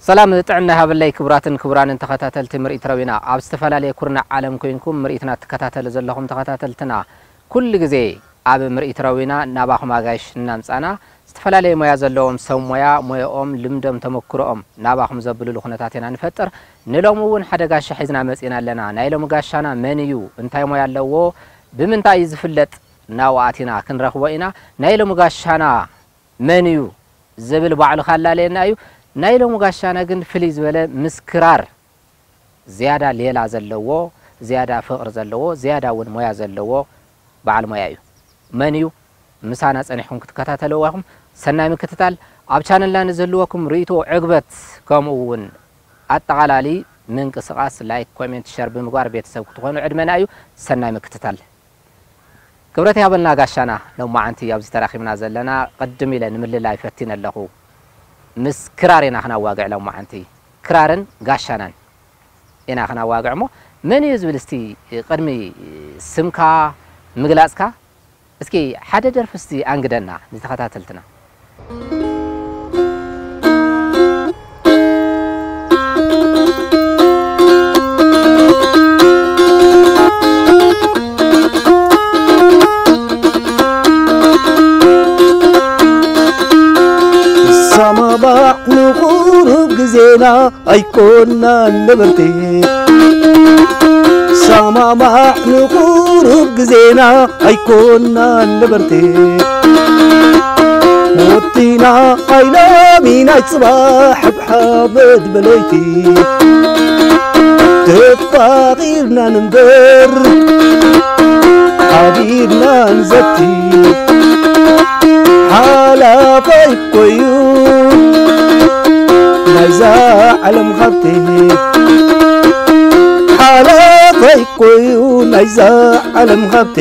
ሰላም ጥዕና ይሃበለይ ክቡራትን ክቡራንን ተኸታተልቲ ምርኢት ረዊና። ኣብ ዝተፈላለየ ኩርናዕ ዓለም ኮይንኩም ምርኢትና ትከታተሉ ዘለኹም ተኸታተልትና፣ ኩሉ ግዜ ኣብ ምርኢት ረዊና ናባኹም ኣጋይሽ እናምጻና፣ ዝተፈላለየ ሞያ ዘለዎም ሰብ ሞያ፣ ሞያኦም፣ ልምዶም፣ ተመክሮኦም ናባኹም ዘብልሉ ኩነታት ኢና ንፈጥር። ንሎሚ እውን ሓደ ጋሻ ሒዝና መጺና ኣለና። ናይ ሎሚ ጋሻና መን እዩ? እንታይ ሞያ ኣለዎ? ብምንታይ እዩ ዝፍለጥ? ናብኡ ኣቲና ክንረኽቦ ኢና። ናይ ሎሚ ጋሻና መን እዩ ዝብል ባዕሉ ካላለየና እዩ። ናይ ሎሚ ጋሻና ግን ፍልይ ዝበለ ምስ ክራር ዝያዳ ሌላ ዘለዎ፣ ዝያዳ ፍቕሪ ዘለዎ፣ ዝያዳ እውን ሞያ ዘለዎ በዓል ሞያ እዩ። መን እዩ? ምሳና ጸኒሕኩም ክትከታተልዎ ኢኹም። ሰናይ ምክትታል። ኣብ ቻነልና ንዝህልወኩም ርእይቶ፣ ዕግበት፣ ከምኡ እውን ኣጠቓላሊ ምንቅስቓስ ላይክ፣ ኮሜንት፣ ሸር ብምግባር ቤተሰብ ክትኾኑ ዕድመና እዩ። ሰናይ ምክትታል። ክብረት ይሃበልና ጋሻና። ሎማዓንቲ ኣብዚ ተራኺብና ዘለና፣ ቅድም ኢለ ንምልላይ ፈቲነ ኣለኹ። ምስ ክራር ኢና ክናዋግዕ ሎማዓንቲ። ክራርን ጋሻናን ኢና ክናዋግዕ እሞ፣ መን እዩ ዝብል እስቲ ቅድሚ ስምካ ምግላጽካ፣ እስኪ ሓደ ደርፊ እስቲ ኣንግደና ንተኸታተልትና። ሰማማዕ ንቑሩብ ግዜና ኣይኮናን ነበርቲ። ሰማማዕ ንቑሩብ ግዜና ኣይኮናን ነበርቲ። ሞትና ኣይላሚ ናይ ጽባሕ ሓመድ በለይቲ። ተፋቒርና ንንበር ሓቢርና ንዘቲ። ሓላፋይ ኮዩ ናይዛ ዓለም ሃብቲ። ሓላፋይ ኮዩ ናይዛ ዓለም ሃብቲ።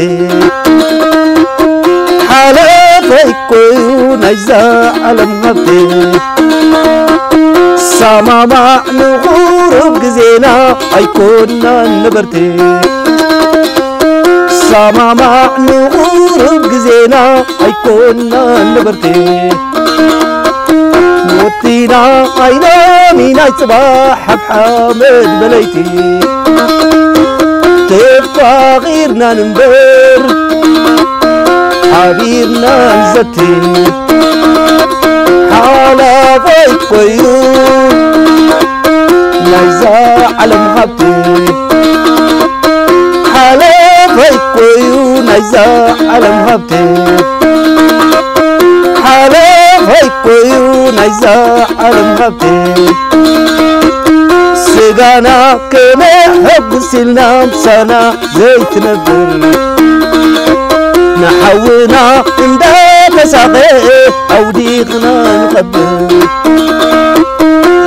ሓላፋይ ኮዩ ናይዛ ዓለም ሃብቲ። ሰማማዕ ንቑሩብ ግዜና ኣይኮናን ነበርቲ። ሰማማዕ ንቑሩብ ግዜና ኣይኮናን ነበርቲ። ሞትና ኣይላሚ ናይ ጽባሕ ሓብሓብ መድበለይቲ። ተፋቒርና ንንበር ሓቢርና ንዘቲ። ሓላፋይ ኮዩ ናይዛ ዓለም ሃብቲ። ሓላፋይ ኮዩ ናይዛ ዓለም ሃብቲ። ሓላፋይ ኮዩ ናይዛ ዓለም ሃብቲ። ስጋና ከነሐጉስ ኢልና ምሳና ዘይትነብር። ንሓውና እንዳተሳቐ ኣውዲቕና ንቐብር።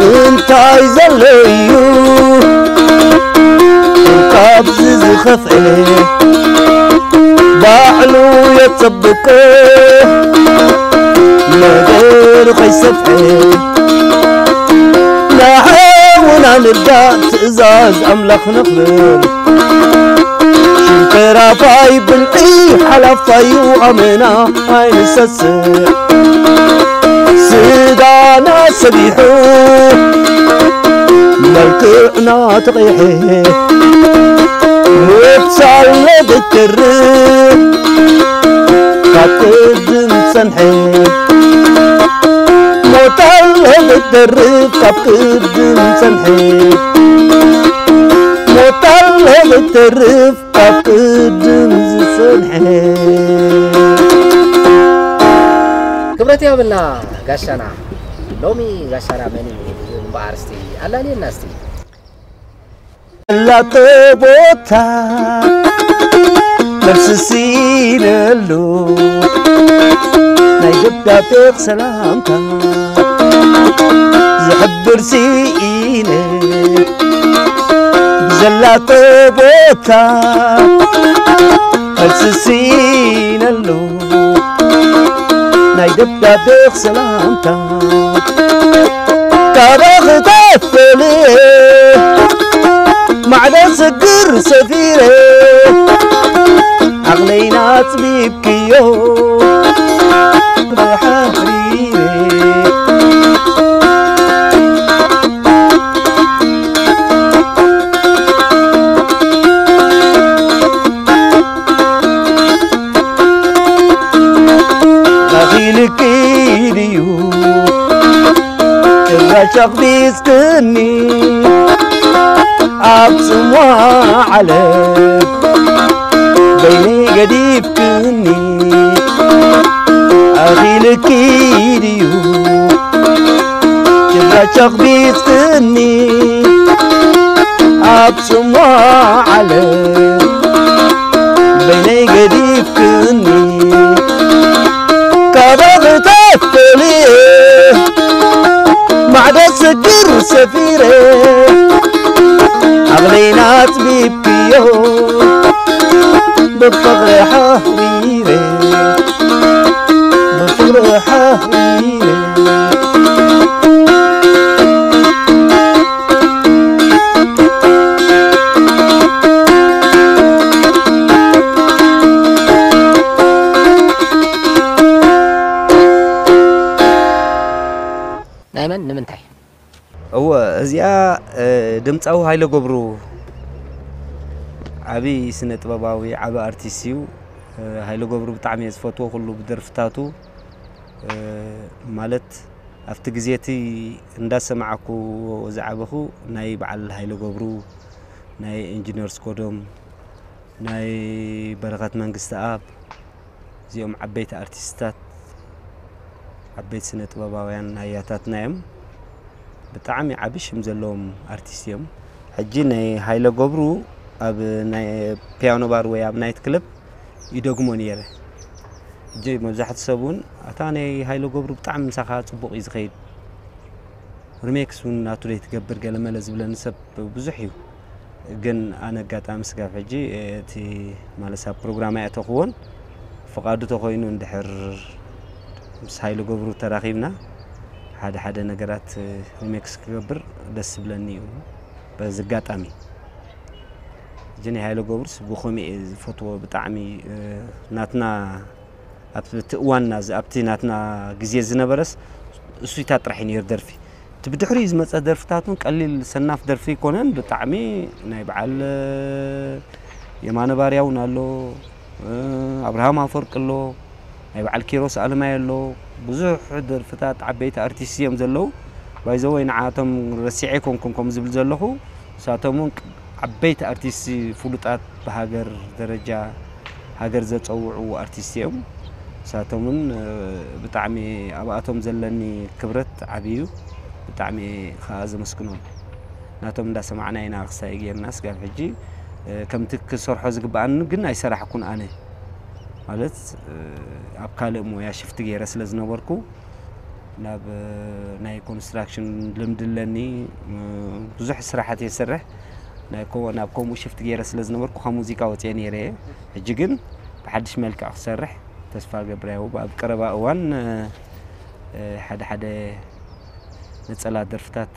እንታይ ዘሎ እዩ ካብዚ ዝኸፍኤ? ባዕሉ የጸብቆ ነገር ከይሰፍኤ። ንሓውና ንርዳእ ትእዛዝ ኣምላኽ ነኽብር። ሽንከራፋይ ብልዒ ሓላፋዩ ኣመና ኣይንሰስዕ። ስጋና ሰቢሑ መልክዕና ተቐይሐ። ሞት ሳለ ዘይተርፍ ካብ ቅድም ጸንሐ። ሞት ኣለ ዘይተርፍ ካብ ቅድም ጸንሐ። ሞት ኣለ ዘይተርፍ ካብ ቅድም ዝጸንሐ። ክብረት ይሃበልና ጋሻና። ሎሚ ጋሻና መን እዩ ዝብል እምበኣር እስቲ ኣላልየና እስቲ። ላተ ቦታ መልሲ ሲነሉ ናይ ደብዳቤ ሰላምታ ዝሕብር ሲኢነ ብዘላተ ቦታ መልሲ ሲነሉ ናይ ደብዳቤ ሰላምታ ካባኺ ተፈልየ ማዕበል ስግር ሰፊረ ዓቕለይና ኣጽቢብክዮ ብሓሪረ። ጨቕቢጽክኒ ኣብ ጽምዋ ዓለም በይነይ ገዲፍክኒ ኣኺልኪ ድዩ ጭራ ጨቕቢጽክኒ ኣብ ጽምዋ ዓለም በይነይ ገዲፍክኒ ካባኺ ተፈልየ ማዕዶ ስግር ሰፊረ ዓቕለይና ኣጽቢብክዮ ብፍቕሪ ሓሪረ ብፍቕሪ ሓሪረ ናይ መን ንምንታይ? እወ እዚኣ ድምፃዊ ሃይለ ገብሩ ዓብዪ ስነ ጥበባዊ ዓብዪ ኣርቲስት እዩ። ሃይለ ገብሩ ብጣዕሚ እየ ዝፈትዎ ኩሉ ብደርፍታቱ ማለት ኣብቲ ግዜ እቲ እንዳሰማዕኩዎ ዝዓበኹ ናይ በዓል ሃይለ ገብሩ፣ ናይ ኢንጂነር ኣስጎዶም፣ ናይ በረኸት መንግስተኣብ እዚኦም ዓበይቲ ኣርቲስትታት ዓበይቲ ስነ ጥበባውያን ኣያታትና እዮም። ብጣዕሚ ዓቢ ሽም ዘለዎም ኣርቲስት እዮም። ሕጂ ናይ ሃይለ ገብሩ ኣብ ናይ ፒያኖ ባር ወይ ኣብ ናይት ክለብ ይደግሞ ነይረ። ሕጂ መብዛሕትኡ ሰብ እውን ኣታ ናይ ሃይለ ገብሩ ብጣዕሚ ምሳኻ ጽቡቕ እዩ ዝኸይድ ሪሜክስ እውን ናቱ ደይ ትገብር ገለመለ ዝብለኒ ሰብ ብዙሕ እዩ። ግን ኣነ ኣጋጣሚ ስጋብ ሕጂ እቲ ማለት ኣብ ፕሮግራም ኣይኣተኽዎን ፍቓዱ ተኾይኑ እንድሕር ምስ ሃይለ ገብሩ ተራኺብና ሓደ ሓደ ነገራት ሪሜክስ ክገብር ደስ ዝብለኒ እዩ በዚ ኣጋጣሚ ሕጂ ናይ ሃይለ ገብሩስ ብኸምኡ እየ ዝፈትዎ ብጣዕሚ ናትና ኣብቲ እዋንና ኣብቲ ናትና ግዜ ዝነበረስ እሱይታ ጥራሕ እዩ ነይሩ ደርፊ እቲ ብድሕሪኡ ዝመፀ ደርፍታት እውን ቀሊል ሰናፍ ደርፊ ኣይኮነን ብጣዕሚ ናይ በዓል የማነ ባርያ እውን ኣሎ ኣብርሃም ኣፈወርቂ ኣሎ ናይ በዓል ኪሮስ ኣለማይ ኣሎ ብዙሕ ደርፍታት ዓበይቲ ኣርቲስት እዮም ዘለዉ ባይዘወይ ንዓቶም ረሲዐ ኣይኮንኩን ከም ዝብል ዘለኹ ንሳቶም እውን ዓበይቲ ኣርቲስት ፍሉጣት ብሃገር ደረጃ ሃገር ዘፀውዑ ኣርቲስት እዮም። ንሳቶም እውን ብጣዕሚ ኣብኣቶም ዘለኒ ክብረት ዓብዪ እዩ። ብጣዕሚ ከዓ ዘመስግኖም። ናቶም እንዳሰማዕና ኢና ክሳይ ገይርና ስጋብ ሕጂ ከምቲ ክሰርሖ ዝግበኣኒ ግን ኣይሰራሕኩን ኣነ ማለት ኣብ ካልእ ሞያ ሽፍቲ ገይረ ስለ ዝነበርኩ ናብ ናይ ኮንስትራክሽን ልምዲ ኣለኒ ብዙሕ ስራሓት እየ ዝሰርሕ ናይ ኮ ናብ ከምኡ ሽፍት ገይረ ስለ ዝነበርኩ ካብ ሙዚቃ ወፅየ ነይረ እየ ሕጂ ግን ብሓድሽ መልክዕ ክሰርሕ ተስፋ ገብር ያው ኣብ ቀረባ እዋን ሓደ ሓደ ነፀላ ደርፍታት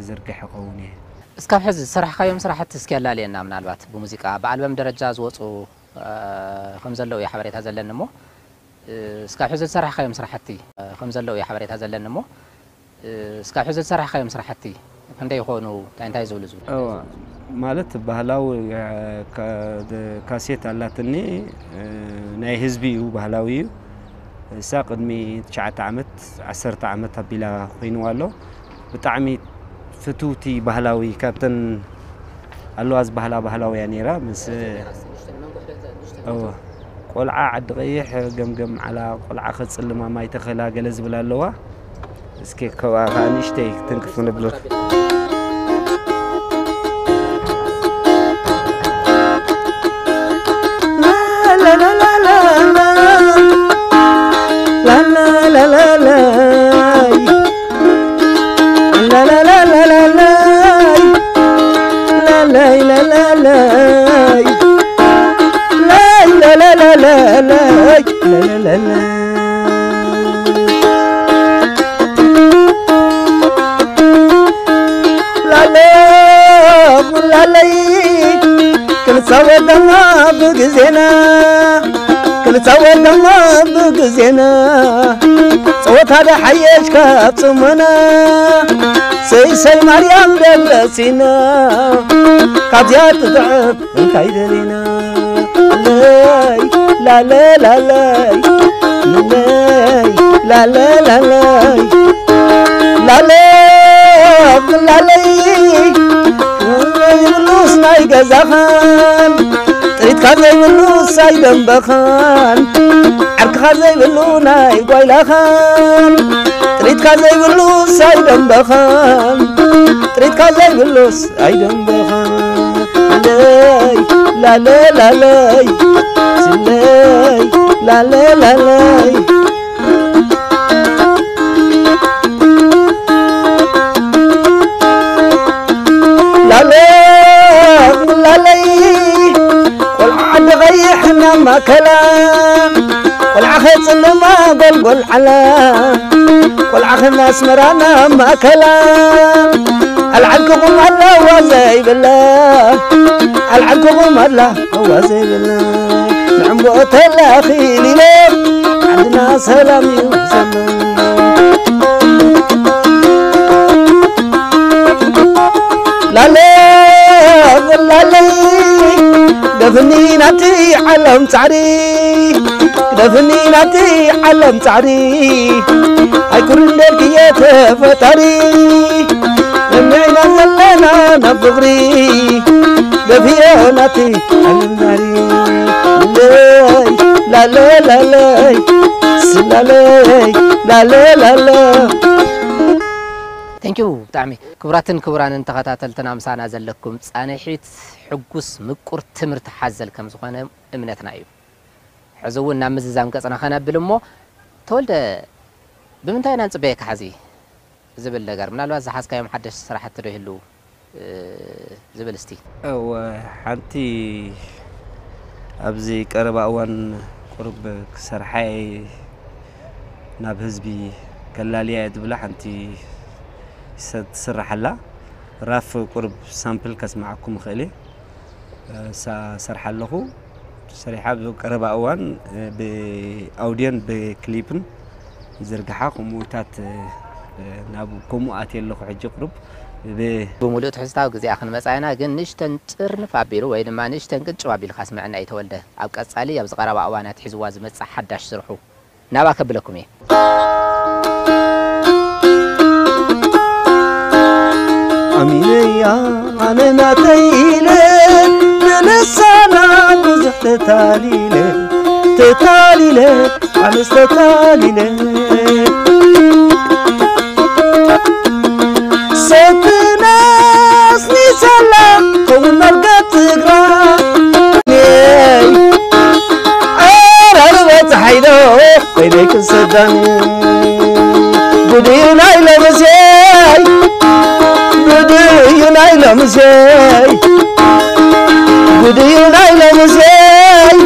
ዝርግሕ ይኸውን እየ እስካብ ሕዚ ዝሰራሕካዮም ስራሕቲ እስኪ ኣላልየና ምናልባት ብሙዚቃ ብኣልበም ደረጃ ዝወፁ ከም ዘለዉ እዩ ሓበሬታ ዘለኒ እሞ እስካብ ሕዚ ዝሰራሕካዮም ስራሕቲ ከም ዘለዉ እዩ ሓበሬታ ዘለኒ እሞ እስካብ ሕዚ ዝሰራሕካዮም ስራሕቲ ክንደይ ይኾኑ እንታይ እንታይ ዝብሉ ዝብሉ እዋ ማለት ባህላዊ ካሴት ኣላትኒ ናይ ህዝቢ እዩ ባህላዊ እዩ እሳ ቅድሚ ትሽዓተ ዓመት ዓሰርተ ዓመት ኣቢላ ኮይንዋ ኣሎ ብጣዕሚ ፍትውቲ ባህላዊ ካብተን ኣለዋ ዝበሃላ ባህላዊ እያ ነይራ ምስ እወ ቆልዓ ዓዲ ቀይሕ ገምገም ዓላ ቆልዓ ከፅልማ ማይ ተኸላ ገለ ዝብል ኣለዋ እስኪ ከብኣ ከዓ ንእሽተይ ትንክፍ ንብለካ ላለይ ክንሳወደና ብግዜና ክንሳወደና ብግዜና ጸወታ ደሓየሽ ካብ ጽሞና ሰይሰይ ማርያም ደብረሲና ካብዚኣ ትትዕብ እንታይ ደሊና ለይ ላለ ላለይ ለይ ላለ ላለይ ላለይ ዘይብሉስ ናይ ገዛኻን፣ ጥሪትካ ዘይብሉስ ኣይደንበኻን፣ ዓርክኻ ዘይብሉ ናይ ጓይላኻን፣ ጥሪትካ ዘይብሉስ ኣይደንበኻን፣ ጥሪትካ ዘይብሉስ ኣይደንበኻን። ለይ ላለ ላለይ ስለይ ላለ ላለይ ላለ ላለይ ቆልዓ ዓዲ ቐይሕ ናብ ማእከላ፣ ቆልዓ ኸይጽልማ ጎልጎል ዓላ፣ ቆልዓ ኸም ኣስመራ ናብ ማእከላ፣ ኣልዓልክኹም ኣላ ዋዛ ይብላ፣ ኣልዓልክኹም ኣላ ዋዛ ይብላ። ንዕምቦ ተላኺል ኢለ ዓድና ሰላም እዩ ዘሎ። ላለ ላለይ ደፍኒ ናቲ ዓለም ጻዕሪ፣ ደፍኒ ናቲ ዓለም ጻዕሪ ኣይኩርን ደልክየ ተፈጣሪ። ለሚዕና ዘለና ናብ ፍቕሪ ደፍዮ ናቲ ዓለም ዛሪ። ለይ ላለ ላለይ ስላለይ ላለ ላለ። Thank you ብጣዕሚ። ክቡራትን ክቡራንን ተኸታተልትና፣ ምሳና ዘለኩም ጻንሒት ሕጉስ ምቁር ትምህርቲ ሓዘል ከም ዝኾነ እምነትና እዩ። ሕዚ እውን ናብ ምዝዛም ገጽና ከነብል እሞ፣ ተወልደ፣ ብምንታይ ኢና ንጽበየካ ሕዚ ዝብል ነገር፣ ምናልባት ዝሓዝካዮም ሓደሽቲ ስራሕቲ ዶ ይህልዉ ዝብል እስቲ። እወ፣ ሓንቲ ኣብዚ ቀረባ እዋን ቁሩብ ክሰርሓ እየ፣ ናብ ህዝቢ ከላልያ እየ ዝብላ ሓንቲ ሰ- ትስራሕ ኣላ። ራፍ ቁሩብ ሳምፕል ከስምዓኩም እኽእል እየ። እሳ ሰርሓ ኣለኹ። ሰሪሓ ኣብ ቀረባ እዋን ብኣውድዮን ብክሊፕን ዝርግሓ ከምኡታት ናብ ከምኡ ኣትየ ኣለኹ። ሕጂ ቁሩብ ብ- ብምሉእ ትሕዝታዊ ግዜኣ ክንመጻ ኢና፣ ግን ንእሽተን ጥርንፍ ኣቢሉ ወይ ድማ ንእሽተን ቅንጭብ ኣቢልካ ኣስምዐና እዩ ተወልደ። ኣብ ቀጻሊ ኣብዚ ቀረባ እዋናት ሒዝዋ ዝመጽእ ሓዳሽ ስርሑ ናባ ከብለኩም እየ። ኣሚነያ ኣነ ናተይ ኢለ ንልሳና ብዙሕ ተታሊለ ተታሊለ ኣነስ ተታሊለ ሰትናስ ኒሰላ ከውን መርገት ትግራ ኣራርበ ፀሓይ ዶ ኮይነይ ክንሰዳን ጉድዩ ናይ ሎምስየይ ጉድዩ ናይ ሎምስየይ ጉድዩ ናይ ሎምስየይ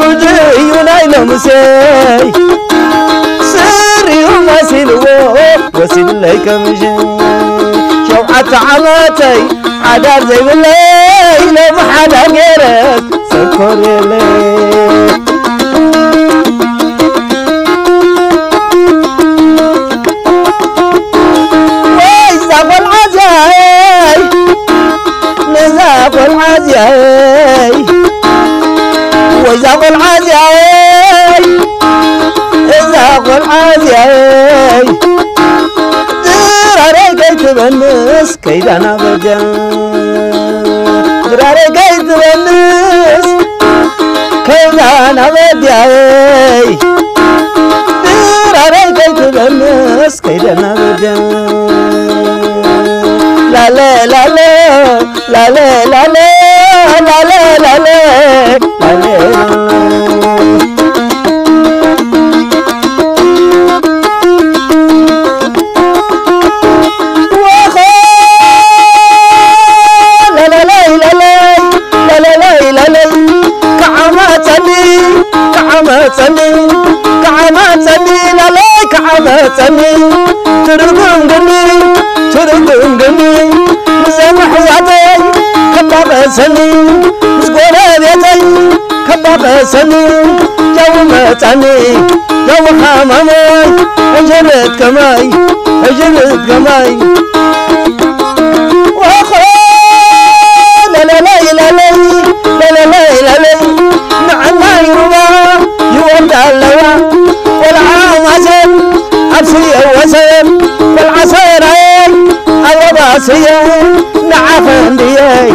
ጉድዩ ናይ ሎምስየይ ስሪኡ መሲልዎ ወሲድለይ ከምሽ ሸውዓተ ዓመተይ ሓዳር ዘይብለይ ሎም ሓዳር ገይረ ሰኮር የለይ ወይ እዛ ቆልዓ እዚኣይ ነዛ ቆልዓ እዚኣይ ወይ እዛ ቆልዓ እዚኣይ እዛ ቆልዓ እዚኣይ ድራረይ ከይትበንስ ከይዳ ናበድያ ድራረይ ከይትበንስ ከይዳ ናበድያይ ድራረይ ከይትበንስ ከይዳ ናበድያ ላለ ላለ ላለ ላለ ላለ ላለ ላለ ከዓመፀኒ ከዓመፀኒ ከዓመፀኒ ላለይ ከዓመፀኒ ትርጉም ግኒ ትርጉም ግኒ ምስ ኣሕዋተይ ከባቐሰኒ ምስ ጎረቤተይ ከባቐሰኒ ጃዊ መፀኒ ጃዊ ሓማመይ ሕጅርት ከማይ ሕጅርት ከማይ ወኾ ለለለይ ለለይ ለለለይ ለለይ ንዕናይ ሩባ ይወርዳ ኣለዋ ቆልዓ ማሰን ኣብ ስየ ወሰን ቆልዓ ሰራየይ እየ ንዓኸ እንድየይ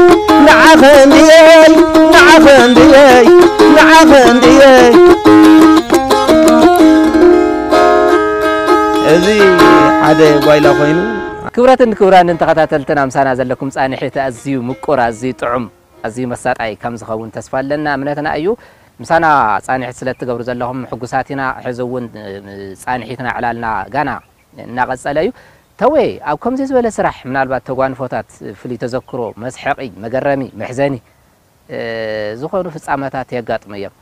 ንዓኸ እንድየይ ንዓኸ እንድየይ ንዓኸ እንድየይ። እዚ ሓደ ጓይላ ኮይኑ። ክብረትን ክብራንን ተኸታተልትና፣ ምሳና ዘለኩም ጻንሒት ኣዝዩ ምቁር፣ ኣዝዩ ጥዑም፣ ኣዝዩ መሳጣይ ከም ዝኸውን ተስፋ ኣለና፣ እምነትና እዩ። ምሳና ጻንሒት ስለ እትገብሩ ዘለኹም ሕጉሳት ኢና። ሕዚ እውን፣ እ፣ ጻንሒትና ዕላልና ጋና እናቐጸለ እዩ። ተወ፣ ኣብ ከምዚ ዝበለ ስራሕ ምናልባት ተጓንፎታት፣ ፍሉይ ተዘክሮ፣ መስሐቒ፣ መገረሚ፣ መሕዘኒ፣ እ፣ ዝኾኑ ፍጻመታት የጋጥሙ እዮም።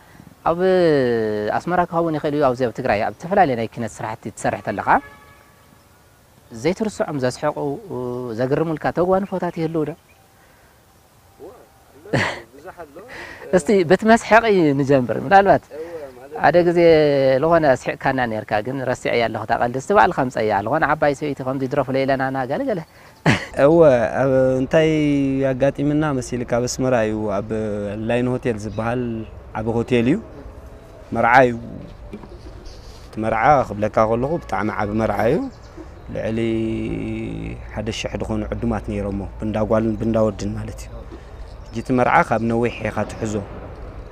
ኣብ ኣስመራ ክኸውን ይኽእል እዩ፣ ኣብዚ ኣብ ትግራይ ኣብ ዝተፈላለየ ናይ ኪነት ስራሕቲ ትሰርሕ ተለኻ ዘይትርስዖም ዘስሕቑ፣ ዘግርሙልካ ተጓንፎታት ይህልው ዶ? እስቲ በቲ መስሐቒ ንጀምር። ምናልባት ሓደ ግዜ ዝኾነ ኣስሒቕካና ነርካ፣ ግን ረሲዐያ ኣለኹ እታ ቀልዲ። እስቲ ባዕልኻ ምጸያ። ዝኾነ ዓባይ ሰበይቲ ከምዚ ድረፉለይ ኢለናና ገለ ገለ። እወ፣ ኣብ እንታይ ኣጋጢምና መሲልካ፣ ኣብ ኣስመራ እዩ፣ ኣብ ላይን ሆቴል ዝበሃል ዓቢ ሆቴል እዩ። መርዓ እዩ። እቲ መርዓ ክብለካ ከለኹ ብጣዕሚ ዓቢ መርዓ እዩ። ልዕሊ ሓደ ሽሕ ዝኾኑ ዕዱማት ነይሮሞ፣ ብንዳ ጓልን ብንዳ ወድን ማለት እዩ። ሕጂ እቲ መርዓ ካብ ነዊሕ ኢኻ ትሕዞ።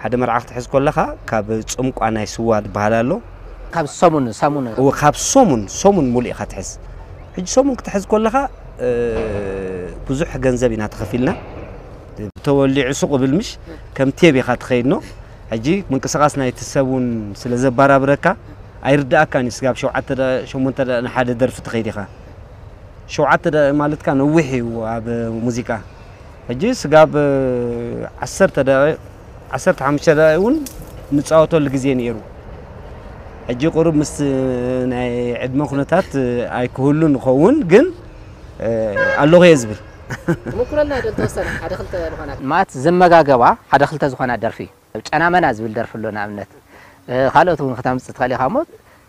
ሓደ መርዓ ክትሕዝ ከለኻ ካብ ጽምቋ ናይ ስዋ ዝበሃል ኣሎ። ካብ ሰሙን፣ ሰሙን። እወ፣ ካብ ሰሙን፣ ሰሙን ሙሉእ ኢኻ ትሕዝ። ሕጂ ሰሙን ክትሕዝ ከለኻ፣ እ፣ ብዙሕ ገንዘብ ኢና ተኸፊልና። ተወሊዑ ሱቕ ብል ምሽ ከም ቴብ ኢኻ ትኸይድ ነው። ሕጂ ምንቅስቓስ ናይቲ ሰብ እውን ስለ ዘባራብረካ ኣይርድኣካን እዩ። ስጋብ ሸውዓተ ደቂቕ፣ ሸሞንተ ደቂቕ ንሓደ ደርፊ ትኸይድ ኢኻ። ሸውዓተ ደቂቕ ማለትካ ነዊሕ እዩ ኣብ ሙዚቃ። ሕጂ ስጋብ ዓሰርተ ደቂቕ፣ ዓሰርተ ሓሙሽተ ደቂቕ እውን ንጻወተሉ ግዜ ነይሩ። ሕጂ ቁሩብ ምስ ናይ ዕድመ ኩነታት ኣይክህሉን ይኸውን፣ ግን፣ እ፣ ኣለኹ እየ ዝብል። ሙኩረልና ዶ ዝተወሰነ ሓደ ክልተ ዝኾና? ማለት ዘመጋገባ ሓደ ክልተ ዝኾና ደርፊ፣ ጨናመና ዝብል ደርፊ ኣሎ ንኣብነት። እ፣ ካልኦት እውን ክተምጽእ ትኽእል ኢኻ እሞ፣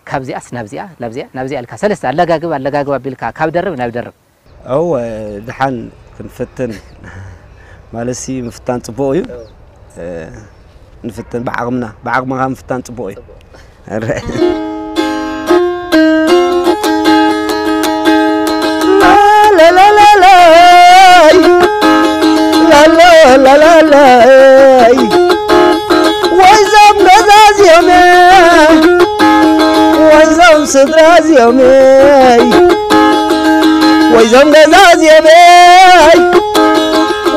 ካብዚኣስ ናብዚኣ፣ ናብዚኣ፣ ናብዚኣ ኢልካ ሰለስተ ኣለጋግባ፣ ኣለጋግባ ቢልካ ካብ ደርብ ናብ ደርብ። እወ፣ ድሓን ክንፍትን ማለትሲ ምፍታን ጽቡቕ እዩ። እወ። እ፣ ንፍትን ብዓቕምና፣ ብዓቕምኻ ምፍታን ጽቡቕ እዩ። ጽቡቕ። ኣረ። ላላላላይ፣ ላላላላላይ፣ ወይዞም ገዛ እዚኦም፣ ወይዞም ስድራ እዚኦም፣ ወይዞም ገዛ እዚኦም፣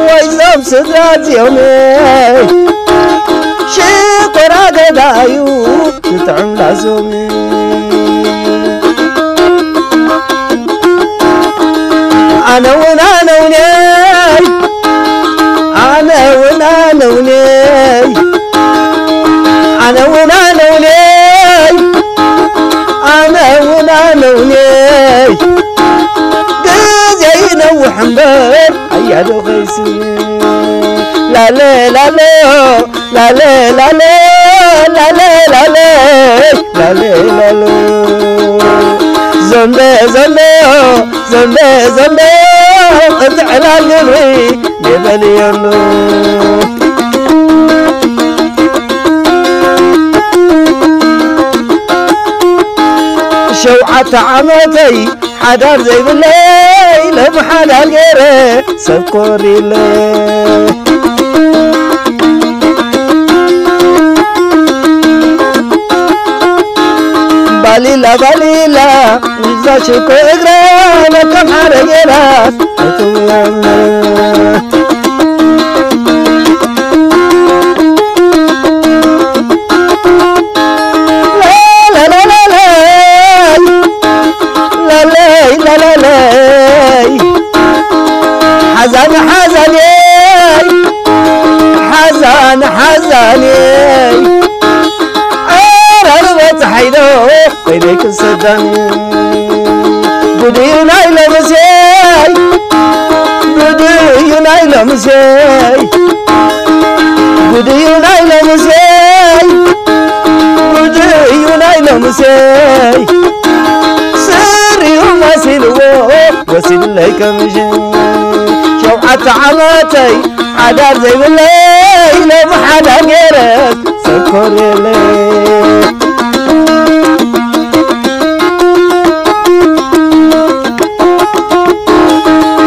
ወይዞም ስድራ እዚኦም፣ ሽኮራ ገዳዩ ዝጥዕም ላዞም። ኣነ እውን ኣነ ውነይ፣ ኣነ እውን ኣነ ውነይ፣ ኣነ እውን ኣነ ውነይ፣ ኣነ እውን ኣነ ውነይ። ግዜ ይነውሕ እምበር ኣያዶ ከይስኒ። ላለ ላሎ፣ ላለ ላሎ፣ ላለ ላሎ፣ ላለ ላሎ። ዘንበ ዘንበ፣ ዘንበ ዘንበ፣ እቲ ዕላል ግብሪ የበልየሉ። ሸውዓተ ዓመተይ ሓዳር ዘይብለይ፣ ሎም ሓዳር ገይረ ሰብ ኮሪለ። ባሊላ ባሊላ፣ እዛ ሽኮ እግራ፣ መከም ሓረ ገይራ እትውያና። ላላላላይ፣ ላላይ፣ ላላላይ። ሓዛን ሓዛንየይ፣ ሓዛን ሓዛንየይ። ኣራርበ ፀሓይ ዶ ኮይነይ ክሰዳን። ጉድዩ ናይ ሎምስየይ፣ ጉድዩ ናይ ሎምስየይ፣ ጉድዩ ናይ ሎምስየይ፣ ጉድዩ ናይ ሎምስየይ። ስሪኡ መሲልዎ ወሲድለይ ከምሽ። ሸውዓተ ዓመተይ ሓዳር ዘይብለይ፣ ሎም ሓዳር ገይረስ ሰብ ኮርየለይ።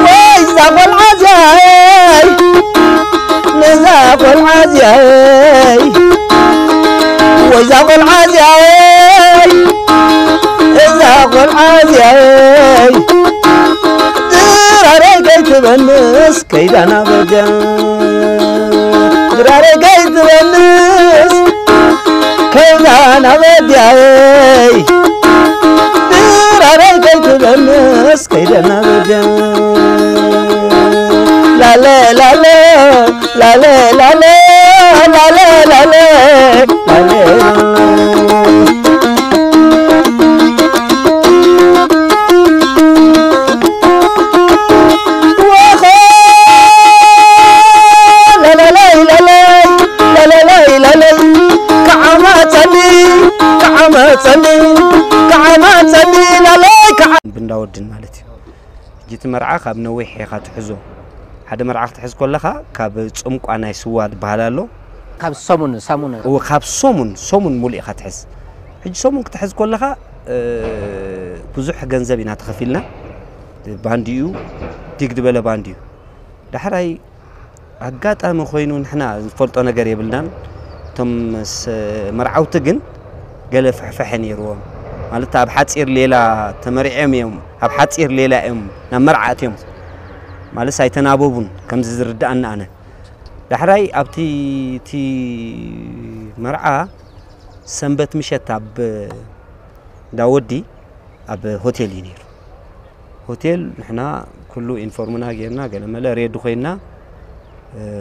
ወይ እዛ ቆልዓ እዚኣይ፣ እዛ ቆልዓ እዚኣይ፣ ድራረይ ከይትበንስ ከይዳ ናብ ኣድያ። ድራረይ ከይትበንስ ከይዳ ናብ ኣድያይ። ድራረይ ከይትበንስ ከይዳ ናብ ኣድያ። ላለ ላለ ላለ ላለ ላለ ላለ ላለ ወኾ ላላላይ ላላይ ላላላይ ላላይ ከዓመፀኒ ከዓመፀኒ ከዓመፀኒ ላላይ ከዓ ብንዳወድን ማለት እዩ። ሕጂ እቲ መርዓ ካብ ነዊሕ ኢኻ ትሕዞ። ሓደ መርዓ ክትሕዝ ከለኻ ካብ ጽምቋ ናይ ስዋ ዝበሃል ኣሎ። ካብ ሰሙን፣ ሰሙን። እወ፣ ካብ ሰሙን፣ ሰሙን ሙሉእ ኢኻ ትሕዝ። ሕጂ ሰሙን ክትሕዝ ከለኻ፣ እ፣ ብዙሕ ገንዘብ ኢና ተኸፊልና። ባንድ እዩ፣ ዲግ ዝበለ ባንድ እዩ። ዳሕራይ ኣጋጣሚ ኮይኑ ንሕና ዝፈልጦ ነገር የብልናን። እቶም መስ-፣ መርዓውቲ ግን ገለ ፍሕፍሐ ነይርዎም። ማለት ኣብ ሓጺር ሌላ ተመሪዖም እዮም፣ ኣብ ሓጺር ሌላ እዮም ናብ መርዓ ኣትዮም። ማለት ኣይተናበቡን፣ ከምዚ ዝርድኣኒ ኣነ። ዳሕራይ ኣብቲ፣ እቲ መርዓ ሰንበት ምሸት ኣብ እንዳ ወዲ ኣብ ሆቴል እዩ ነይሩ። ሆቴል ንሕና ኩሉ ዩኒፎርምና ጌርና ገለመለ ሬዲ ኮይንና፣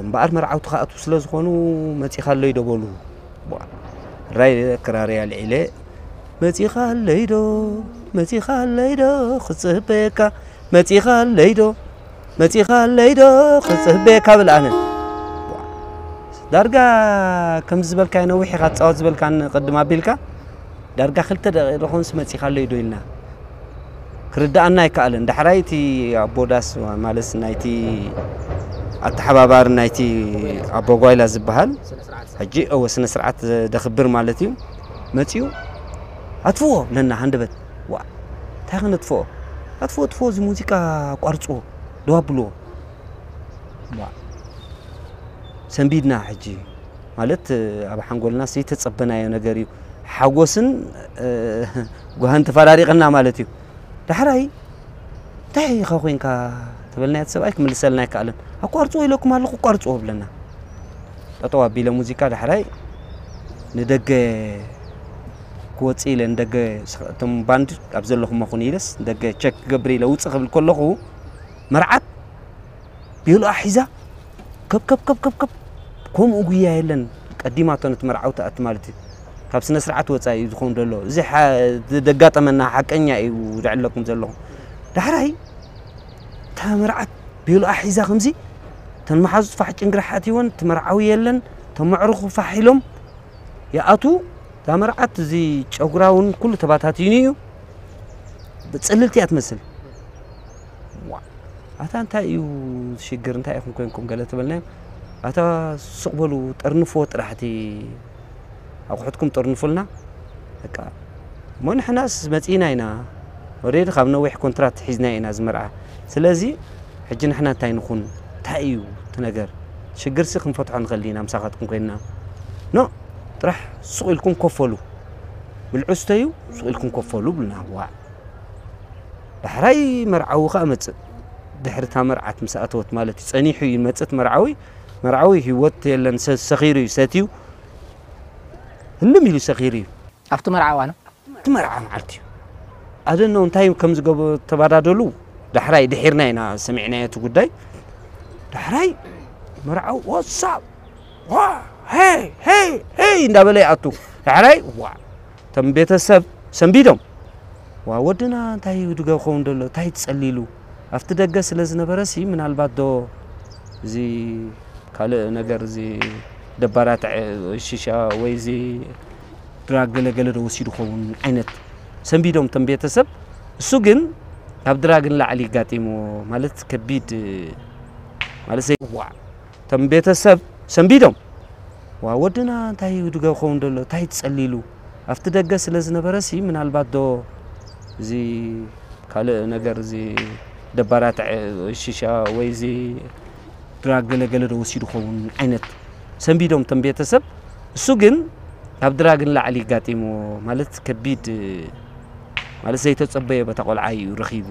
እምበኣር መርዓውቲ ክኣትዉ ስለ ዝኾኑ መጺኻ ኣለይ ዶ በሉ። ቧ፣ ራይ ክራረይ ኣልዒለ፣ መጺኻ ኣለይ ዶ፣ መጺኻ ኣለይ ዶ ክጽበየካ፣ መጺኻ ኣለይ ዶ፣ መጺኻ ኣለይ ዶ ክጽበየካ ብል ኣነ። ቧ፣ ዳርጋ ከምዚ ዝበልካዮ ነዊሕ ኢኻ ትጻወት ዝበልካኒ ቅድም ኣቢልካ፣ ዳርጋ ክልተ ደቂቕ ዶ ኾንስ መጺኻ ኣለይ ዶ ኢልና። ክርድኣና ኣይከኣለን። ዳሕራይ እቲ ኣቦ ዳስ ማለት ናይቲ ኣተሓባባሪ ናይቲ ኣቦ ጓይላ ዝበሃል፣ ሕጂ እወ ስነ ስርዓት ዘደኽብር ማለት እዩ፣ መጺኡ፣ "ኣጥፍኦ" ብለና ሃንደበት። "ዋ፣ እንታይ ከነጥፍኦ? ኣጥፍኦ፣ ኣጥፍኦ፣ እዚ ሙዚቃ ኣቋርጽዎ፣ ደው ኣብልዎ።" ዋ፣ ሰንቢድና ሕጂ። ማለት ኣብ ሓንጎልና ዘይተጸበናዮ ነገር እዩ። ሓጎስን፣ እ፣ ጓህን ተፈራሪቕና ማለት እዩ። ዳሕራይ፣ "እንታይ ኢኻ ኮይንካ?" ተበልናዮ፣ እቲ ሰብኣይ ክምልሰልና ኣይከኣለን። "ኣቋርጽዎ ኢለኩም ኣለኹ፣ ኣቋርጽዎ" ብለና። ጠጠው ኣቢለ ሙዚቃ ዳሕራይ ንደገ ክወጽእ ኢለ ንደገ፣ እቶም ባንድ ኣብ ዘለኹሞ ኩኑ ኢለስ ንደገ ቸክ ክገብር ኢለ ውጽእ ክብል ከለኹ፣ መርዓት ቤሎኣ ሒዛ፣ ከብ፣ ከብ፣ ከብ፣ ከብ፣ ከብ። ከምኡ ጉያ የለን። ቀዲማቶ ነቲ መርዓዊ ትኣቲ ማለት እዩ። ካብ ስነ ስርዓት ወጻኢ እዩ ዝኸውን ዘሎ። እዚ ሓ-፣ ዘጋጠመና ሓቀኛ እዩ ዘዕለኩም ዘለኹ። ዳሕራይ፣ እታ መርዓት ቤሎኣ ሒዛ ከምዚ፣ እተን መሓዙት ፋሕ ጭንግራሕ ኣትይወን፣ እቲ መርዓዊ የለን፣ እቶም መዕርኹ ፋሕ ኢሎም፣ ይኣትዉ፣ እዛ መርዓት እዚ ጨጉራ እውን ኩሉ ተባታቲኑ እዩ። ብጽልልቲ እያ ትመስል። ዋ፣ ኣታ እንታይ እዩ ሽግር? እንታይ ኢኹም ኮይንኩም? ገለ ተበልናዮም። ኣታ ስቕ በሉ፣ ጠርንፍዎ ጥራሕ፣ እቲ ኣቑሑትኩም ጠርንፉልና። በቃ፣ እሞ ንሕናስ መጺእና ኢና። ኦሬዲ ካብ ነዊሕ ኮንትራት ሒዝና ኢና እዚ መርዓ። ስለዚ ሕጂ ንሕና እንታይ ንኹን? እንታይ እዩ እቲ ነገር? ሽግርሲ ክንፈትሖ ንኽእል ኢና ምሳኻትኩም ኮይንና። ኖ፣ ጥራሕ ሱቕ ኢልኩም ኮፍ በሉ። ብልዑ ስተዩ፣ ሱቕ ኢልኩም ኮፍ በሉ ብሉና። ዋእ። ዳሕራይ መርዓዊ ኸኣ መጽእ። ድሕሪ እታ መርዓት ምስ ኣተወት ማለት እዩ። ጸኒሑ እዩ መጽእ መርዓዊ። መርዓዊ ህይወት የለን፣ ሰ-፣ ሰኺሩ እዩ፣ ሰትዩ። ህልም ኢሉ ሰኺሩ እዩ። ኣብቲ መርዓ እዋን? እቲ መርዓ መዓልቲ እዩ። ኣደኖ እንታይ ከም ዝገበሩ ተባዳደሉ። ዳሕራይ ድሒርና ኢና ሰሚዕናዮ እቲ ጉዳይ። ዳሕራይ መርዓዊ፣ "ዋትሳፕ? ዋ፣ ሄይ፣ ሄይ፣ ሄይ" እንዳበለ ይኣቱ። ዳሕራይ፣ ዋ፣ እቶም ቤተሰብ ሰንቢዶም። "ዋ፣ ወድና እንታይ እዩ ድገ ክኸውን ደሎ? እንታይ ትጸሊሉ?" ኣብቲ ደገ ስለ ዝነበረሲ፣ ምናልባት ዶ እዚ ካልእ ነገር፣ እዚ ደባራት ዕ-፣ ሺሻ ወይ እዚ ድራግ ገለ ገለ ዶ ወሲዱ ኸውን ዓይነት ሰንቢዶም እቶም ቤተሰብ። እሱ ግን ካብ ድራግ ንላዕሊ ጋጢምዎ፣ ማለት ከቢድ፣ ማለት ዘይ-፣ ዋዕ። እቶም ቤተሰብ ሰንቢዶም፣ "ዋ፣ ወድና እንታይ እዩ ድገ ክኸውን ደሎ? እንታይ ትጸሊሉ?" ኣብቲ ደገ ስለ ዝነበረሲ፣ ምናልባት ዶ እዚ ካልእ ነገር፣ እዚ ደባራት ዕ-፣ ሺሻ ወይ እዚ ድራግ ገለ ገለ ዶ ወሲዱ ኸውን ዓይነት ሰንቢዶም እቶም ቤተሰብ። እሱ ግን ካብ ድራግ ንላዕሊ ኣጋጢምዎ፣ ማለት ከቢድ፣ ማለት ዘይተጸበዮ በታ ቆልዓ እዩ ረኺቡ።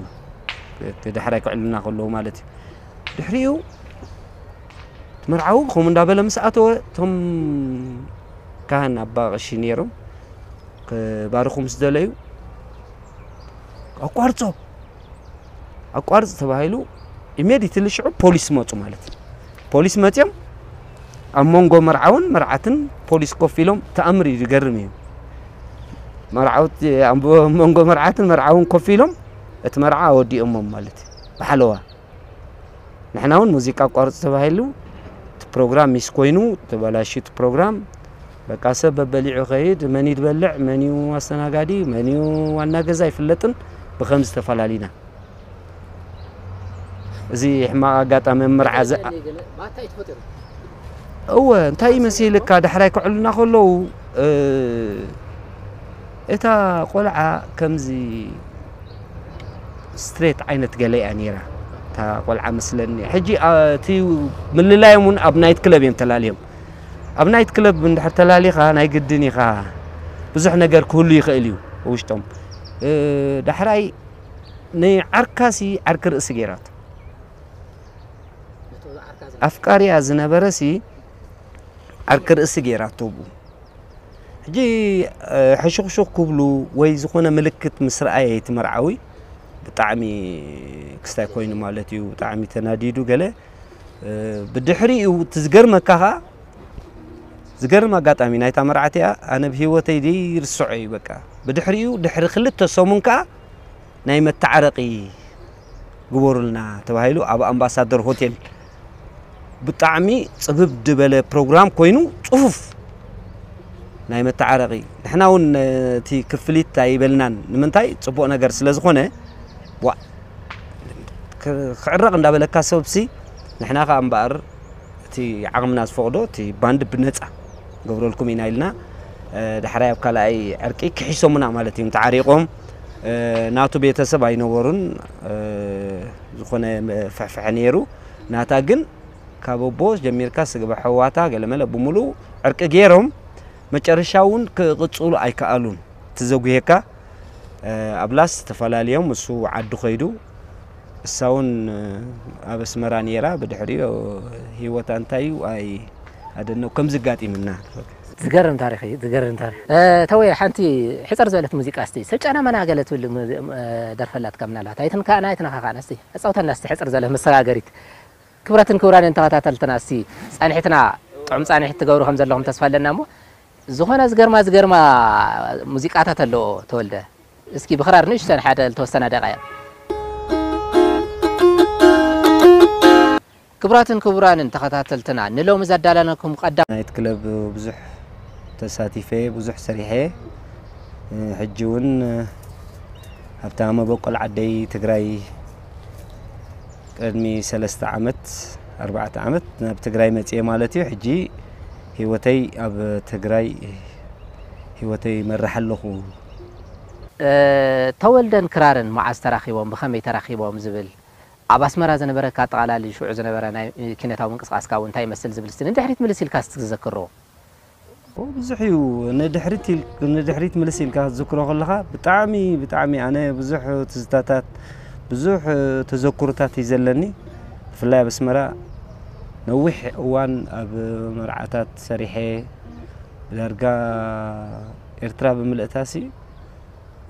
ዳሕራይ ክዕልልና ከለዉ ማለት እዩ። ድሕሪኡ እቲ መርዓዊ ከምኡ እንዳበለ ምስ ኣተወ፣ እቶም ካህን ኣባ ቀሺ ነይሮም፣ ክባርኹ ምስ ደለዩ፣ "ኣቋርጾ፣ ኣቋርጽ" ተባሂሉ፣ ኢሜዲትሊ ሽዑ ፖሊስ መጹ ማለት እዩ። ፖሊስ መጺኦም ኣብ መንጎ መርዓውን መርዓትን ፖሊስ ኮፍ ኢሎም፣ ተኣምር እዩ፣ ዝገርም እዩ። መርዓውት ኣብ መንጎ መርዓትን መርዓውን ኮፍ ኢሎም እቲ መርዓ ኣወዲኦሞም ማለት እዩ፣ ብሓለዋ። ንሕና እውን ሙዚቃ ኣቋርጹ ተባሂሉ፣ እቲ ፕሮግራም ሚስ ኮይኑ፣ ተበላሽዩ እቲ ፕሮግራም። በቃ ሰብ በበሊዑ ከይድ፣ መን እዩ ዝበልዕ፣ መን እዩ ኣስተናጋዲ፣ መን እዩ ዋና ገዛ ኣይፍለጥን። ብኸምዚ ተፈላሊና። እዚ ሕማቕ ኣጋጣሚ ኣብ መርዓ ዘ-፣ ባታ እዩ ተፈጢሩ። እወ፣ እንታይ ይመስልካ፣ ዳሕራይ ክዕሉና ከለዉ፣ እ፣ እታ ቆልዓ ከምዚ ስትሬት ዓይነት ገለ እያ ነይራ። እታ ቆልዓ መስለኒ። ሕጂ፣ ኣ፣ እቲ ምልላዮም እውን ኣብ ናይት ክለብ እዮም ተላልዮም። ኣብ ናይት ክለብ እንድሕር ተላሊኻ ናይ ግድን ኢኻ፣ ብዙሕ ነገር ክህሉ ይኽእል እዩ ውሽጦም። እ፣ ዳሕራይ ንዓርካሲ ዓርኪ ርእሲ ገይራቶ። ኣፍቃሪያ ዝነበረሲ ዓርኪ ርእሲ ገይራቶ ብኡ። ሕጂ፣ እ፣ ሕሹኽሹኽ ክብሉ ወይ ዝኾነ ምልክት ምስ ረኣየ እቲ መርዓዊ ብጣዕሚ ክስታይ ኮይኑ ማለት እዩ፣ ብጣዕሚ ተናዲዱ ገለ። እ፣ ብድሕሪኡ እቲ ዝገርመካ ኸኣ፣ ዝገርም ኣጋጣሚ ናይታ መርዓት እያ፣ ኣነ ብህይወተይ ዘይርስዖ እዩ በቃ። ብድሕሪኡ ድሕሪ ክልተ ሰሙን ከኣ ናይ መተዓረቒ ግበሩልና ተባሂሉ ኣብ ኣምባሳደር ሆቴል ብጣዕሚ ጽብብ ዝበለ ፕሮግራም ኮይኑ ጽፉፍ ናይ መተዓረቒ። ንሕና እውን እቲ ክፍሊት ኣይበልናን። ንምንታይ? ጽቡቕ ነገር ስለ ዝኾነ፣ ዋ፣ ክ-፣ ክዕረቕ እንዳበለካ ሰብሲ፣ ንሕና ከኣ እምበኣር እቲ ዓቕምና ዝፈቕዶ እቲ ባንድ ብነጻ ገብረልኩም ኢና ኢልና፣ እ፣ ዳሕራይ ኣብ ካልኣይ ዕርቂ ክሒሶምና ማለት እዮም። ተዓሪቖም፣ እ፣ ናቱ ቤተሰብ ኣይነበሩን፣ እ፣ ዝኾነ ፍሕፍሐ ነይሩ። ናታ ግን ካብ ኣቦ ጀሚርካ ስግበ ኣሕዋታ ገለመለ ብምሉእ ዕርቂ ገይሮም፣ መጨረሻ እውን ክቕጽሉ ኣይከኣሉን። እቲ ዘጉሄካ፣ እ፣ ኣብላስ ተፈላለዮም፣ እሱ ዓዱ ኸይዱ፣ እሳ እውን፣ እ፣ ኣብ ኣስመራ ነይራ። ብድሕሪኡ ህይወታ እንታይ እዩ ኣይ-፣ ኣደነው ከም ዝጋጢምና። ዝገርም ታሪኽ እዩ፣ ዝገርም ታሪኽ። እ፣ ተወየ፣ ሓንቲ ሕጽር ዝበለት ሙዚቃ እስቲ፣ ሰብ ጫና መና ገለ ትብል ሙዚ-፣ እ፣ ደርፈላትካ ምናልባት። ኣይትንካእና፣ ኣይትነኻኻእና፣ እስቲ ኣጻውተና እስቲ ሕጽር ዝበለት መሰጋገሪት። ክብራትን ክቡራንን ተኸታተልትና፣ እስቲ ጻንሒትና ጥዑም ጻንሒት ትገብሩ ከም ዘለኹም ተስፋ ኣለና እሞ፣ ዝኾነ ዝገርማ ዝገርማ ሙዚቃታት ኣለዎ ተወልደ። እስኪ ብኽራር ንእሽተን ሓደ ዝተወሰና ደቂቕ። ክቡራትን ክቡራንን ተኸታተልትና፣ ንሎሚ ዘዳለናኩም ቀዳም ናይት ክለብ ብዙሕ ተሳቲፈ፣ ብዙሕ ሰሪሐ። ሕጂ እውን ኣብታ መበቆል ዓደይ ትግራይ ቅድሚ ሰለስተ ዓመት፣ ኣርባዕተ ዓመት ናብ ትግራይ መፅየ ማለት እዩ። ሕጂ ህይወተይ ኣብ ትግራይ፣ ህይወተይ መራሕ ኣለኹ። እ፣ ተወልደን ክራርን መዓዝ ተራኺቦም፣ ብኸመይ ተራኺቦም ዝብል፣ ኣብ ኣስመራ ዝነበረካ ኣጠቓላሊ ሽዑ ዝነበረ ናይ ኪነታዊ ምንቅስቓስካ እውን እንታይ ይመስል ዝብል እስቲ ንድሕሪት ምልስ ኢልካ እስቲ ትዘክሮ። ኦ፣ ብዙሕ እዩ። ንድሕሪት ኢል-፣ ንድሕሪት ምልስ ኢልካ ክትዝክሮ ከለኻ ብጣዕሚ፣ ብጣዕሚ ኣነ ብዙሕ ትዝታታት፣ ብዙሕ ተዘክሮታት እዩ ዘለኒ። ብፍላይ ኣብ ኣስመራ ነዊሕ እዋን ኣብ መርዓታት ሰሪሐ፣ ዳርጋ ኤርትራ ብምልእታሲ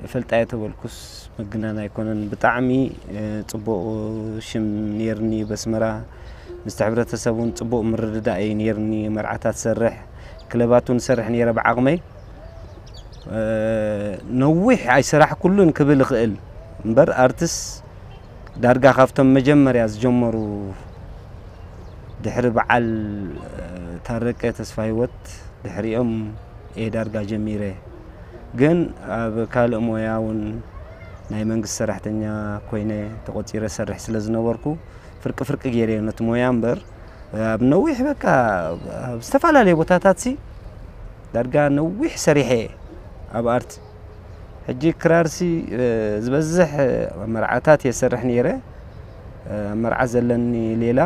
ይፈልጣ እየ ተበልኩስ ምግናን ኣይኮነን። ብጣዕሚ፣ እ፣ ጽቡቕ ሽም ነይርኒ በስመራ። ምስቲ ሕብረተሰብ እውን ጽቡቕ ምርድዳእ እዩ ነይርኒ። መርዓታት ሰርሕ፣ ክለባት እውን ሰርሕ ነይረ ብዓቕመይ። እ፣ ነዊሕ ኣይሰራሕኩሉን ክብል እኽእል እምበር፣ ኣርትስ ዳርጋ ካብቶም መጀመርያ ዝጀመሩ ድሕሪ በዓል፣ እ፣ ታረቀ ተስፋ ህይወት ድሕሪኦም እየ ዳርጋ ጀሚረ። ግን ኣብ ካልእ ሞያ እውን ናይ መንግስቲ ሰራሕተኛ ኮይነ ተቖጺረ ሰርሕ ስለ ዝነበርኩ፣ ፍርቂ ፍርቂ ገይረ ነቲ ሞያ እምበር፣ ኣብ ነዊሕ በቃ ኣብ ዝተፈላለየ ቦታታትሲ ዳርጋ ነዊሕ ሰሪሐ እየ ኣብ ኣርት። ሕጂ ክራርሲ፣ እ፣ ዝበዝሕ ኣብ መርዓታት እየ ዝሰርሕ ነይረ። እ፣ ኣብ መርዓ ዘለኒ ሌላ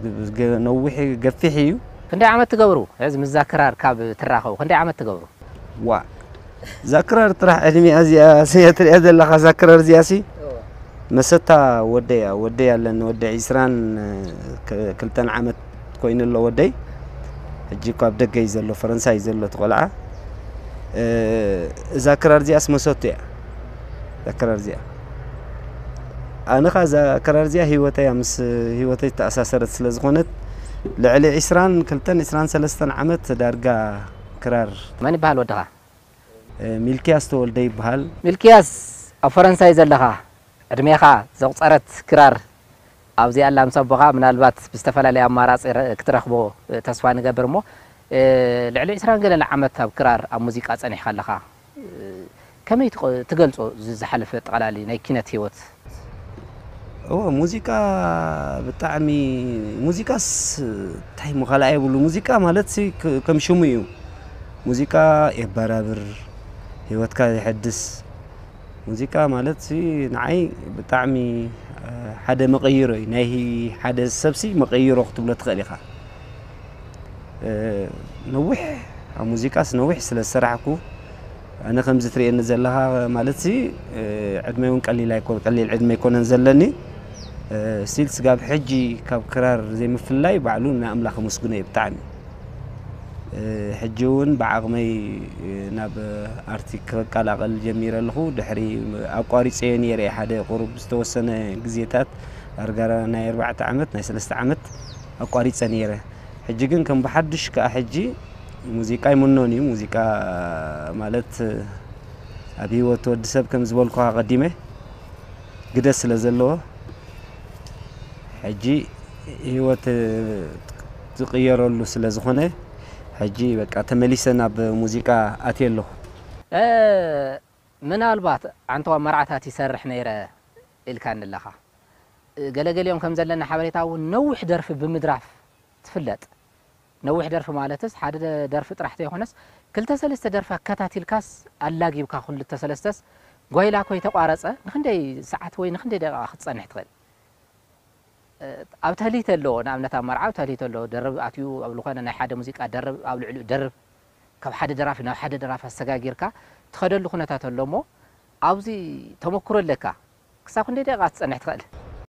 ግ-፣ ግ-፣ ነዊሕ ገፊሕ እዩ። ክንደይ ዓመት ትገብሩ? ሕዚ ምስዛ ክራር ካብ ትራኸቡ ክንደይ ዓመት ትገብሩ? ዋዕ፣ እዛ ክራር ጥራሕ ዕድሚኣ እዚኣ ሲ ትሪኣ ዘለኻ፣ እዛ ክራር እዚኣ ሲ መሰታ ወደይ እያ። ወደይ ኣለኒ፣ ወደይ ዒስራን ክልተን ዓመት ኮይኑ ኣሎ ወደይ። ሕጂ እኳ ኣብ ደገ እዩ ዘሎ፣ ፈረንሳይ እዩ ዘሎ እቲ ቆልዓ። እዛ ክራር እዚኣስ መሰቱ እያ። እዛ ክራር እዚኣ ኣነ ኸኣ እዛ ክራር እዚኣ ህይወተይ እያ፣ ምስ ህይወተይ ዝተኣሳሰረት ስለ ዝኾነት ልዕሊ ዒስራን ክልተን ዒስራን ሰለስተን ዓመት ዳርጋ ክራር። መን ይበሃል ወድኻ? ሚልክያስ ተወልደ ይበሃል። ሚልክያስ፣ ኣብ ፈረንሳይ ዘለኻ ዕድሜኻ ዘቑጸረት ክራር ኣብዚኣ ኣላ ምስ ኣቦኻ፣ ምናልባት ብዝተፈላለየ ኣማራጺ ረ-፣ ክትረኽቦ ተስፋ ንገብር እሞ፣ ልዕሊ ዒስራን ገለን ዓመት ኣብ ክራር ኣብ ሙዚቃ ጸኒሕካ ኣለኻ። ከመይ ትቐ-፣ ትገልጾ እዚ ዝሓለፈ ጠቕላሊ ናይ ኪነት ህይወት? እወ፣ ሙዚቃ ብጣዕሚ፣ ሙዚቃስ እንታይ እሞ ካልኣ የብሉ። ሙዚቃ ማለት ሲ ክ-፣ ከም ሽሙ እዩ። ሙዚቃ የበራብር፣ ህይወትካ የሐድስ። ሙዚቃ ማለት ሲ ንዓይ ብጣዕሚ፣ እ፣ ሓደ መቐይሮ እዩ። ናይ ሂ-፣ ሓደ ሰብሲ መቐይሮ ክትብሎ ትኽእል ኢኻ። እ፣ ነዊሕ፣ ኣብ ሙዚቃስ ነዊሕ ስለ ዝሰራሕኩ፣ ኣነ ከምዚ ትርእየኒ ዘለኻ ማለትሲ፣ እ፣ ዕድመይ እውን ቀሊል ኣይኮን-፣ ቀሊል ዕድመ ኣይኮነን ዘለኒ። እ፣ ስቲል ስጋብ ሕጂ ካብ ክራር ዘይምፍላይ ባዕሉ ንኣምላኽ ኣመስግኖ እየ ብጣዕሚ። እ፣ ሕጂ እውን ብዓቕመይ፣ እ፣ ናብ ኣርቲ ክቀላቐል ጀሚረ ኣለኹ። ድሕሪ ኣቋሪጸዮ ነይረ እየ ሓደ ቁሩብ ዝተወሰነ ግዜታት፣ ዳርጋ ናይ ኣርባዕተ ዓመት፣ ናይ ሰለስተ ዓመት ኣቋሪጸ ነይረ። ሕጂ ግን ከም ብሓድሽ ከኣ ሕጂ ሙዚቃ ኣይምኖን እዩ። ሙዚቃ ማለት ኣብ ህይወት ወዲ ሰብ ከም ዝበልኩኻ ቀዲመ ግደ ስለ ዘለዎ፣ ሕጂ ህይወት ዝቕየረሉ ስለ ዝኾነ፣ ሕጂ በቃ ተመሊሰ ናብ ሙዚቃ ኣትየ ኣለኹ። እ፣ ምናልባት ዓንተዋ መርዓታት ይሰርሕ ነይረ ኢልካኒ ኣለኻ። እ፣ ገለገሊኦም ከም ዘለና ሓበሬታ እውን ነዊሕ ደርፊ ብምድራፍ ትፍለጥ። ነዊሕ ደርፊ ማለትስ ሓደ ደ-፣ ደርፊ ጥራሕ ዘይኮነስ፣ ክልተ ሰለስተ ደርፊ ኣከታቲልካስ ኣላጊብካ ክልተ ሰለስተስ ጓይላ እኮ ይተቋረጸ፣ ንኽንደይ ሰዓት ወይ ንኽንደይ ደቂቓ ክትጸንሕ ትኽእል? እ፣ ኣብ ተህሊት ኣለዎ፣ ንኣብነት ኣብ መርዓ ኣብ ተህሊት ኣለዎ፣ ደርብ ኣትዩ ኣብ ዝኾነ ናይ ሓደ ሙዚቃ ደርብ፣ ኣብ ልዕሊኡ ደርብ፣ ካብ ሓደ ደራፊ ናብ ሓደ ደራፊ ኣሰጋጊርካ ትኸደሉ ኩነታት ኣሎ እሞ፣ ኣብዚ ተመኩሮ ኣለካ። ክሳብ ክንደይ ደቂቓ ክትጸንሕ ትኽእል?